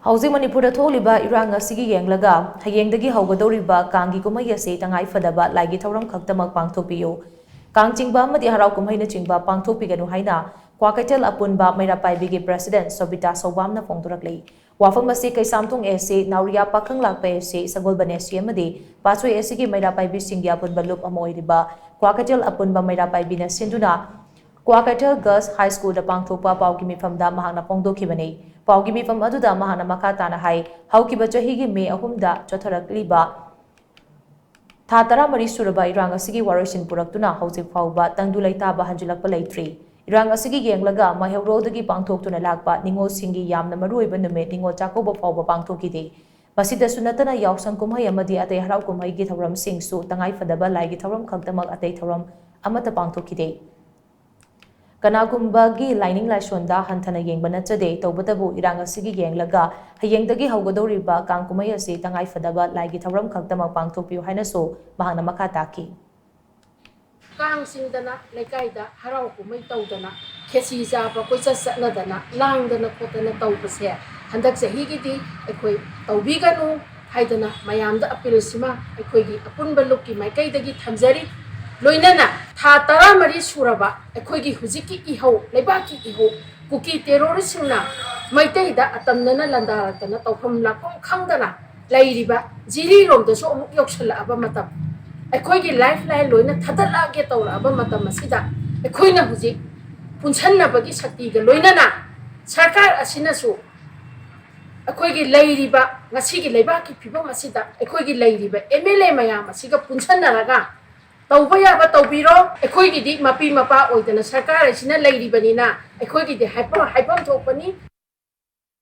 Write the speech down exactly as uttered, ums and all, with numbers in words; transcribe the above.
ꯍꯧꯖꯤꯛ ꯃꯅꯤꯄꯨꯔꯗ ꯊꯣꯛꯂꯤꯕ ꯏꯔꯥꯡ ꯑꯁꯤꯒꯤ ꯌꯦꯡꯂꯒ ꯍꯌꯦꯡꯗꯒꯤ ꯍꯧꯒꯗꯧꯔꯤꯕ ꯀꯥꯡꯒꯤ ꯀꯨꯝꯍꯩ ꯑꯁꯤ ꯇꯉꯥꯏ ꯐꯗꯕ ꯂꯥꯏꯒꯤ ꯊꯧꯔꯝ ꯈꯛꯇꯃꯛ ꯄꯥꯡꯊꯣꯛꯄꯤꯌꯨ꯫ ꯀꯥꯡ ꯆꯤꯡꯕ ꯑꯃꯗꯤ ꯍꯔꯥꯎ ꯀꯨꯝꯍꯩꯅꯆꯤꯡꯕ ꯄꯥꯡꯊꯣꯛꯄꯤꯒꯅꯨ ꯍꯥꯏꯅ ꯀ꯭ꯋꯥꯀꯩꯊꯦꯜ ꯑꯄꯨꯟꯕ ꯃꯩꯔꯥ ꯄꯥꯏꯕꯤꯒꯤ ꯄ꯭ꯔꯁꯤꯗꯦꯟ ꯁꯣꯕꯤꯇꯥ ꯁꯧꯕꯥꯝꯅ ꯐꯣꯡꯗꯣꯔꯛꯂꯤ꯫ ꯋꯥꯐꯝ ꯑꯁꯤ ꯀꯩꯁꯥꯝꯊꯣꯡ ꯑꯦ ꯁꯤ, ꯅꯥꯎꯔꯤꯌꯥ ꯄꯥꯈꯪꯂꯥꯛꯄ ꯑꯦ ꯁꯤ, ꯁꯒꯣꯜꯕꯟ ꯑꯦ ꯁꯤ ꯑꯃꯗꯤ ꯄꯥꯠꯁꯣꯏ ꯑꯦ ꯁꯤꯒꯤ ꯃꯩꯔꯥ ꯄꯥꯏꯕꯤꯁꯤꯡꯒꯤ ꯑꯄꯨꯟꯕ ꯂꯨꯞ ꯑꯃ ꯑꯣꯏꯔꯤꯕ ꯀ꯭ꯋꯥꯀꯩꯊꯦꯜ ꯑꯄꯨꯟꯕ ꯃꯩꯔꯥ ꯄꯥꯏꯕꯤꯅ ꯁꯤꯟꯗꯨꯅ ꯀ꯭ꯋꯥꯀꯩꯊꯦꯜ ꯒꯔꯜꯁ ꯍꯥꯏ ꯁ꯭ꯀꯨꯜꯗ ꯄꯥꯡꯊꯣꯛꯄ ꯄꯥꯎꯒꯤ ꯃꯤꯐꯝꯗ ꯃꯍꯥꯛꯅ ꯐꯣꯡꯗꯣꯛꯈꯤꯕꯅꯤ꯫ ꯄꯥꯎꯒꯤ ꯃꯤꯐꯝ ꯑꯗꯨꯗ ꯃꯍꯥꯛꯅ ꯃꯈꯥ ꯇꯥꯅ ꯍꯥꯏ, ꯍꯧꯈꯤꯕ ꯆꯍꯤꯒꯤ ꯃꯦ ꯑꯍꯨꯝꯗ ꯆꯠꯊꯔꯛꯂꯤꯕ ꯊꯥ ꯇꯔꯥꯃꯔꯤ ꯁꯨꯔꯕ ꯏꯔꯥꯡ ꯑꯁꯤꯒꯤ ꯋꯥꯔꯣꯏꯁꯤꯟ ꯄꯨꯔꯛꯇꯨꯅ ꯍꯧꯖꯤꯛ ꯐꯥꯎꯕ ꯇꯪꯗꯨ ꯂꯩꯇꯥꯕ ꯍꯟꯖꯤꯜꯂꯛꯄ ꯂꯩꯇ꯭ꯔꯤ꯫ ꯏꯔꯥꯡ ꯑꯁꯤꯒꯤ ꯌꯦꯡꯂꯒ ꯃꯩꯍꯧꯔꯣꯜꯗꯒꯤ ꯄꯥꯡꯊꯣꯛꯇꯨꯅ ꯂꯥꯛꯄ ꯅꯤꯉꯣꯜꯁꯤꯡꯒꯤ ꯌꯥꯝꯅ ꯃꯔꯨꯑꯣꯏꯕ ꯅꯨꯃꯤꯠ ꯅꯤꯉꯣꯜ ꯆꯥꯛꯀꯧꯕ ꯐꯥꯎꯕ ꯄꯥꯡꯊꯣꯛꯈꯤꯗꯦ꯫ ꯃꯁꯤꯗꯁꯨ ꯅꯠꯇꯅ ꯌꯥꯎꯁꯪ ꯀꯨꯝꯍꯩ ꯑꯃꯗꯤ ꯑꯇꯩ ꯍꯔꯥꯎ ꯀꯨꯝꯍꯩꯒꯤ ꯊꯧꯔꯝꯁꯤꯡꯁꯨ ꯇꯉꯥꯏꯐꯗꯕ ꯂꯥꯏꯒꯤ ꯊꯧꯔꯝ ꯈꯛꯇꯃꯛ ꯑꯇꯩ ꯊꯧꯔꯝ ꯑꯃꯠꯇ ꯄꯥꯡꯊꯣꯛꯈꯤꯗꯦ꯫ ꯀꯅꯥꯒꯨꯝꯕꯒꯤ ꯂꯥꯏꯅꯤꯡ ꯂꯥꯏꯁꯣꯟꯗ ꯍꯟꯊꯅ ꯌꯦꯡꯕ ꯅꯠꯆꯗꯦ, ꯇꯧꯕꯇꯕꯨ ꯏꯔꯥꯡ ꯑꯁꯤꯒꯤ ꯌꯦꯡꯂꯒ ꯍꯌꯦꯡꯗꯒꯤ ꯍꯧꯒꯗꯧꯔꯤꯕ ꯀꯥꯡ ꯀꯨꯝꯍꯩ ꯑꯁꯤ ꯇꯉꯥꯏꯐꯗꯕ ꯂꯥꯏꯒꯤ ꯊꯧꯔꯝ ꯈꯛꯇꯃꯛ ꯄꯥꯡꯊꯣꯛꯄꯤꯌꯨ ꯍꯥꯏꯅꯁꯨ ꯃꯍꯥꯛꯅ ꯃꯈꯥ ꯇꯥꯈꯤ꯫ ꯀꯥꯡ ꯆꯤꯡꯗꯅ, ꯂꯩꯀꯥꯏꯗ ꯍꯔꯥꯎ ꯀꯨꯝꯍꯩ ꯇꯧꯗꯅ, ꯈꯦꯆꯤ ꯆꯥꯕ ꯀꯣꯏꯆꯠ ꯆꯠꯅꯗꯅ, ꯂꯥꯡꯗꯅ ꯈꯣꯠꯇꯅ ꯇꯧꯕꯁꯦ ꯍꯟꯗꯛ ꯆꯍꯤꯒꯤꯗꯤ ꯑꯩꯈꯣꯏ ꯇꯧꯕꯤꯒꯅꯨ ꯍꯥꯏꯗꯅ ꯃꯌꯥꯝꯗ ꯑꯄꯤꯜꯁꯤꯃ ꯑꯩꯈꯣꯏꯒꯤ ꯑꯄꯨꯟꯕ ꯂꯨꯞꯀꯤ ꯃꯥꯏꯀꯩꯗꯒꯤ ꯊꯝꯖꯔꯤ꯫ ꯂꯣꯏꯅꯅ ꯊꯥ ꯇꯔꯥꯃꯔꯤ ꯁꯨꯔꯕ ꯑꯩꯈꯣꯏꯒꯤ ꯍꯧꯖꯤꯛꯀꯤ ꯏꯍꯧ, ꯂꯩꯕꯥꯛꯀꯤ ꯏꯍꯧ, ꯀꯨꯀꯤ ꯇꯦꯔꯣꯔꯤꯁꯁꯤꯡꯅ ꯃꯩꯇꯩꯗ ꯑꯇꯝꯅꯅ ꯂꯥꯟꯗꯥꯔꯛꯇꯅ ꯇꯧꯐꯝ ꯂꯥꯛꯐꯝ ꯈꯪꯗꯅ ꯂꯩꯔꯤꯕ ꯖꯤꯔꯤꯔꯣꯝꯗꯁꯨ ꯑꯃꯨꯛ ꯌꯧꯁꯜꯂꯛꯑꯕ ꯃꯇꯝ, ꯑꯩꯈꯣꯏꯒꯤ ꯂꯥꯏꯐ ꯂꯥꯏꯟ ꯂꯣꯏꯅ ꯊꯥꯗꯠꯂꯛꯑꯒꯦ ꯇꯧꯔꯛꯑꯕ ꯃꯇꯝ ꯑꯁꯤꯗ ꯑꯩꯈꯣꯏꯅ ꯍꯧꯖꯤꯛ ꯄꯨꯟꯁꯟꯅꯕꯒꯤ ꯁꯛꯇꯤꯒ ꯂꯣꯏꯅꯅ ꯁꯔꯀꯥꯔ ꯑꯁꯤꯅꯁꯨ ꯑꯩꯈꯣꯏꯒꯤ ꯂꯩꯔꯤꯕ ꯉꯁꯤꯒꯤ ꯂꯩꯕꯥꯛꯀꯤ ꯐꯤꯕꯝ ꯑꯁꯤꯗ ꯑꯩꯈꯣꯏꯒꯤ ꯂꯩꯔꯤꯕ ꯑꯦꯝ ꯑꯦꯜ ꯑꯦ ꯃꯌꯥꯝ ꯑꯁꯤꯒ ꯄꯨꯟꯁꯟꯅꯔꯒ ꯇꯧꯕ ꯌꯥꯕ ꯇꯧꯕꯤꯔꯣ꯫ ꯑꯩꯈꯣꯏꯒꯤꯗꯤ ꯃꯄꯤ ꯃꯄꯥ ꯑꯣꯏꯗꯅ ꯁꯔꯀꯥꯔ ꯑꯁꯤꯅ ꯂꯩꯔꯤꯕꯅꯤꯅ ꯑꯩꯈꯣꯏꯒꯤꯗꯤ ꯍꯥꯏꯐꯝ, ꯍꯥꯏꯐꯝ ꯊꯣꯛꯄꯅꯤ꯫